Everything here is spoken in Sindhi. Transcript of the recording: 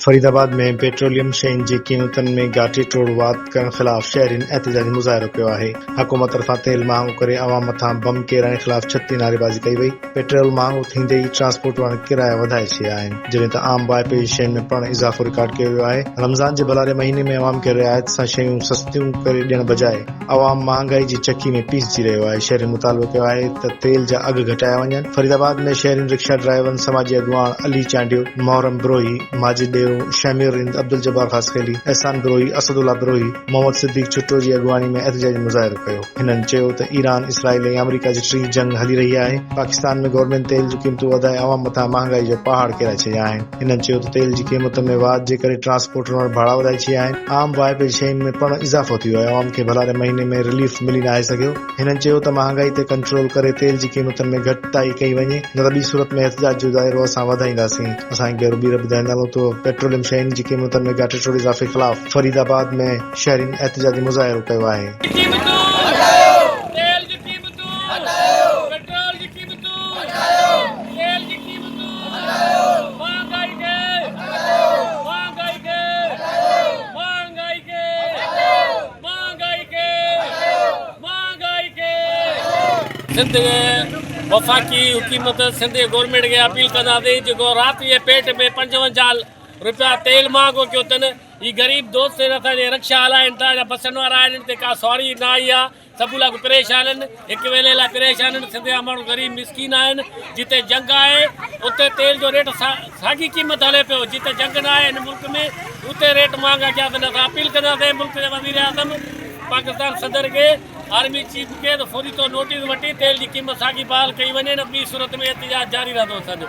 فريدآباد ۾ پيٽروليم شين جي قيمتن ۾ ڳاٽي ٽوڙ واڌ ڪرڻ خلاف شهرين احتجاجي مظاهرو ڪيو آهي. حڪومت طرفان تيل مهانگو ڪري عوام مٿان بم ڪيرائڻ خلاف ڇتي نعريبازي ڪئي وئي. پيٽرول مهانگو ٿيندي ئي ٽرانسپورٽ وارن ڪرايا وڌائي ڇڏيا آهن، جڏهن ته عام واهپي جي شين ۾ پڻ اضافو رڪارڊ ڪيو ويو آهي. رمضان جي ڀلاري مهيني ۾ عوام کي رعايت سان شيون سستيون ڪري ڏيڻ بجاء عوام مهانگائي جي چڪي ۾ پيسجي رهيو آهي، شهرين مطالبو ڪيو آهي ته تيل جا اگهه گهٽايا وڃن، فريدآباد ۾ شهرين رڪشا ڊرائيورن، سماجي اڳواڻ علي چانڊيو، محرم بروهي، ماجد ڏيرو، شهمير رند، عبدالجبار خاصخيلي، احسان بروهي، اسدالله بروهي، محمد صديق ڇٽو جي اڳواڻي ۾ احتجاجي مظاهرو ڪيو. هنن چيو ته ايران، اسرائيل ۽ آمريڪا جي ٽين جنگ هلي رهي آهي، پاڪستان ۾ گورنمينٽ تيل جون قيمتون وڌائي عوام مٿان مهانگائي جو پهاڙ ڪيرائي ڇڏيا آهن. هنن چيو ته تيل جي قيمتن ۾ واڌ جي ڪري ٽرانسپورٽرن وارا ڀاڙا وڌائي ڇڏيا آهن، عام واهپي جي شين ۾ پڻ اضافو ٿي ويو آهي، عوام کي ڀلاري مهيني ۾ رليف ملي ناهي سگهيو. هنن چيو ته مهانگائي تي ڪنٽرول ڪري تيل جي قيمتن ۾ گهٽتائي ڪئي وڃي نه ته ٻي صورت ۾ احتجاج جو دائرو اسان وڌائينداسين. اسان هڪ ڀيرو ٻيهر ٻڌائيندا هلون ته پيٽروليم شين جي قيمتن ۾ ڳاٽي ٽوڙ اضافي خلاف فريد آباد ۾ شهرين احتجاجي مظاهرو ڪيو آهي. قيمتون گهٽايو تيل جون قيمتون گهٽايو پيٽرول جون قيمتون گهٽايو تيل جون قيمتون گهٽايو مهانگائي کي گهٽايو مهانگائي کي گهٽايو مهانگائي کي گهٽايو مهانگائي کي گهٽايو مهانگائي کي گهٽايو. سنڌ وفاقي حڪومت سنڌ جي گورنمينٽ کي اپيل ڪنداسين جيڪو رات جي پيٽ ۾ 55 روپيا تيل مهانگو ڪيو اٿن هي غريب دوست آهن اسان جي رڪشا هلائين ٿا يا بسن وارا آهن هن تي ڪا سواري نه آئي آهي سڀ لاء پريشان آهن هڪ ويلي لاء پريشان آهن سنڌ جا ماڻهو غريب مسڪين آهن جتي جنگ آهي اتي تيل جو ريٽ ساڳي قيمت هلي پيو جتي جنگ نه آهي هن ملڪ ۾ اتي ريٽ مهانگا ڪيا اٿن اسان اپيل ڪنداسين ملڪ جي وزير اعظم پاڪستان صدر کي آرمي چيف کي ته فوري طور نوٽيس وٺي تيل جي قيمت ساڳي بحال ڪئي وڃي نه ٻي صورت ۾ احتجاج جاري رهندو اسان جو.